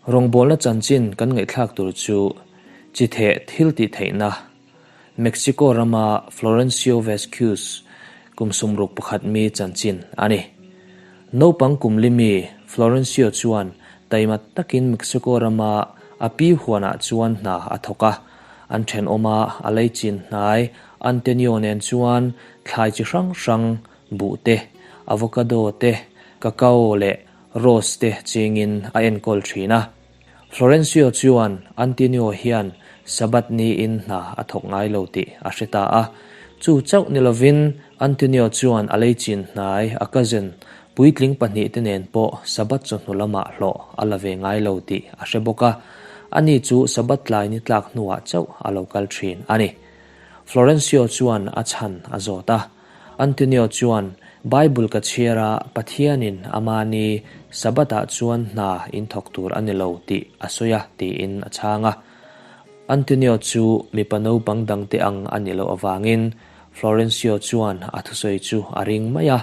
Rawngbawlna chanchin kan ngaihthlak tur chu chi theh thil tih theihna, Mexico rama Florencio Vazquez kum 61 mi chanchin a ni. Naupang kum li mi Florencio chuan taima takin Mexico rama a pi huanah chuan hna a thawk a, an thenawma a leichin hnai Antonio nen chuan thlai chi hrang hrang, buh te, avocado te, cacao leh Rose te chingin a enkawl thin a. Florencio chuan Antonio hian Sabbath niin hna a thawk ngai lo tih a hre ta a. Chu chauh ni lovin Antonio chuan a leichin hnai a cousin puitling pahnihte nen pawh Sabbath chawhnu lamah hlawh a la ve ngai lo tih a hre bawk a. Ani chu Sabbath tlai ni tlak hnuah chauh a lo kal thin a ni. Florencio chuan a chhan a zawt a. Antonio chuan, Bible ka chhiar a, Pathianin a mahni Sabbath-ah chuan hna in thawk tur a ni lo tih a sawi a, tiin a chhang a. Antonio chu mipa naupang dangte ang a nih loh avangin Florencio chuan a thusawi chu a ring mai a.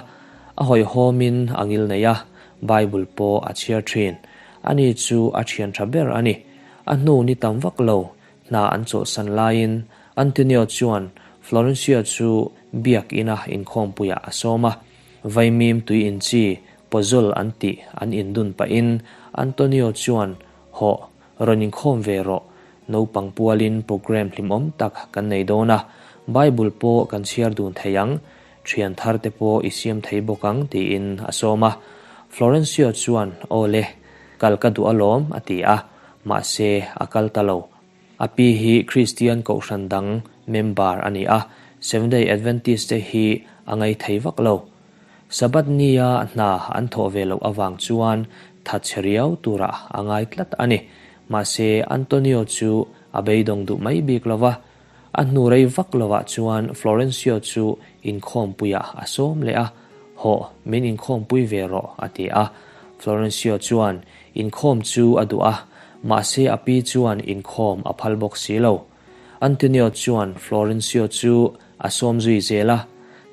A hawihhawmin a ngil nei a, Bible pawh a chhiar thin. Ani chu a thian tha ber a ni. A hnu ni tam vak lo Hna an chawlhsan laiin Antonio chuan Florencio chu biak ina inkhawmpuiah a sawm a. Vaimim tui in chi, pozole an tih an indun pahin Antonio chuan, Hawh, rawn inkhawm ve rawh, naupang pualin programme hlimawm tak kan nei dawn a, Bible pawh kan chhiar dun thei ang, thian thar te pawh i siam thei bawk ang tiin a sawm a. Florencio chuan, Aw le, kal ka duh alawm a ti a. Mahse, a kal ta lo. A pi hi Kristian Kohhran dang member a ni a, Seventh-day Adventist te hi a ngai thei vak lo. Sabbath nia hna an thawh ve loh avang chuan thatchhe riau turah a ngai tlat a ni. Mahse, Antonio chu a beidawng duh mai bik lo va. A hnu rei vak lovah chuan Florencio chu inkhawmpuiah a sawm leh a, Hawh, min inkhawmpui ve rawh, a ti a. Florencio chuan inkhawm chu a duh a, mahse a pi chuan inkhawm a phal bawk si lo. Antonio chuan Florencio chu a sawm zui zel a,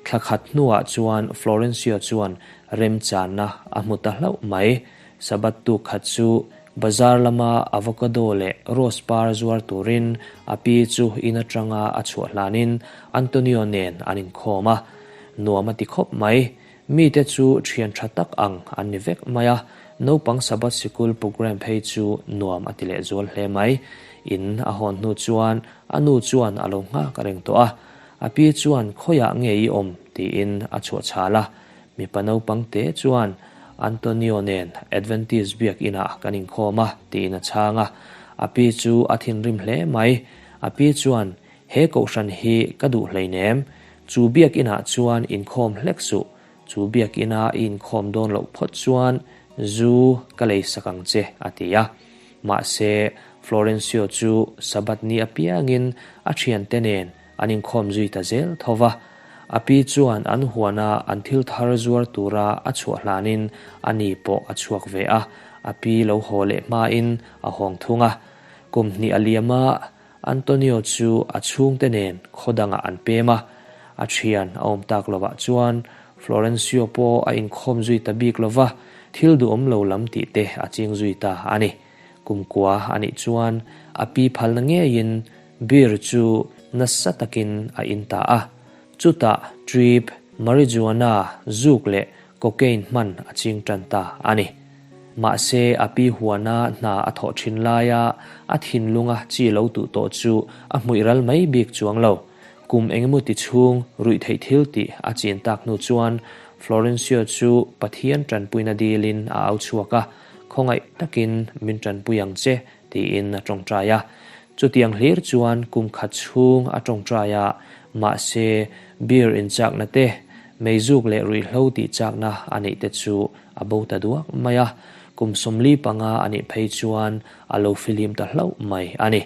thla khat hnuah chuan Florencio chuan remchanna a hmu ta hlauh mai. Sabbath tuk khat chu Bazar lama avocado leh rose par zuar turin a pi chu in atanga a chhuah hlanin Antonio nen an inkhawm a. Nuam a ti khawp mai. Mite chu thian tha tak ang an ni vek mai a, naupang Sabbath sikul programme phei chu nuam a ti lehzual hle mai. In a hawn hnu chuan a nu chuan a lo nghak reng tawh a. A pi chuan khawiah nge i awm tiin a chhuah chhal a. Mipa naupang te chuan Antonio nen Adventist biak inah kan inkhawm a, tiin a chhang a. A pi chu a thinrim hle mai. A pi chuan, He kohhran hi ka duh hleinem. Chu biak inah chuan inkhawm hlek suh. Chu biak ina i inkhawm dawn loh phawt chuan zu ka lei sak ang che, a ti a. Mahse, Florencio chu Sabbath ni apiangin a thiante nen An inkhawm zui ta zel tho va, a pi chuan an huana an thil thar zuar tura a chhuah hlanin a ni pawh a chhuak ve a, a pi lo haw leh hmain a hawng thung a. Kum hnih a liam a, Antonio chu a chhungte nen khaw dangah an pem a, a thian a awm tak lovah chuan Florencio pawh a inkhawm zui ta bik lova, thil duhawm lo lam tih te a ching zui ta a ni. Kumkua a nih chuan a pi phalna ngeiin Beer chu nasa takin a in ta a. Chutah trip, marijuana, zuk leh cocaine hman a ching tan ta a ni. Mahse a pi huana hna a thawh thin laia a thinlunga chi lo tuh tawh chu a hmuih ral mai bik chuang lo. Kum engemaw ti chhung ruih theih thil tih a chin tak hnu chuan Florencio chu Pathian tanpuina dilin a au chhuak a, Khawngaih takin min tanpui ang che tiin a tawngtai a. Chutiang hlir chuan kum khat chhung a tawngtai a, mahse beer inchakna te, meizuk leh ruihhlo tihchakna a neih te chu a bo ta duak mai a. Kum 45 a nih phei chuan a lo filim ta hlauh mai a ni.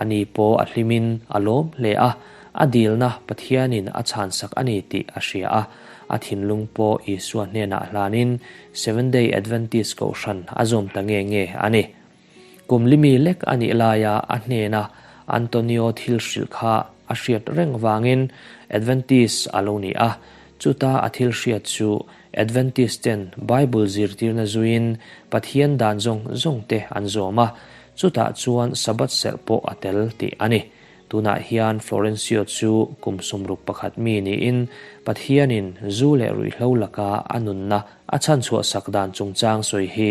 Ani pawh a hlimin a lawm hle a, a dilna Pathianin a chhansak a ni tih a hria a, a thinlung pawh Isua hnenah hlanin Seventh-day Adventist Kohhran a zawm ta nge nge a ni. Kum limi lek a nih laia a hnena Antonio thil hrilh kha a hriat reng vangin Adventist a lo ni a. Chuta a thil hriat chu Adventist ten Bible zirtirna zuiin Pathian dan zawng zawng te an zawm a, chutah chuan Sabbath serh pawh a tel tih a ni. Tunah hian Florencio chu kum 61 mi niin Pathianin zu leh ruihhlo laka a nunna a chhanchhuah sak dan chungchang sawi hi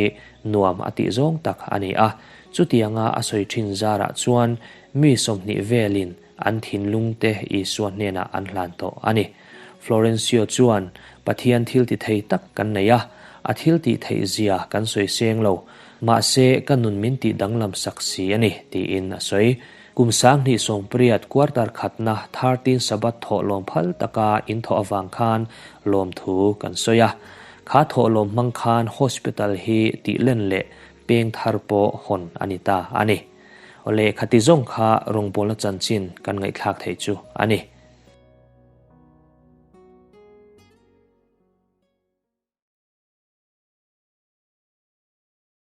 nuam a tih zawng tak a ni a. Chutianga a sawi thin zarah chuan mi 20 velin an thinlung te Isua hnenah an hlan tawh a ni. Florencio chuan Pathian thil ti thei tak kan nei a, a thil tih theih zia kan sawi seng lo, mahse ka nun min tih danglam sak si a ni, tiin a sawi. Kum 2018 quarter khatna 13 Sabbath thawh lawm phal taka in thawh awang khan lawm thu kan sawi a. Kha thawh lawm hmang khan hospital hi tih len leh peng thar pawh hawn a ni ta a ni. Ole khati zawng kha rawngbawlna chanchin kan ngaihthlak thei chu a ni.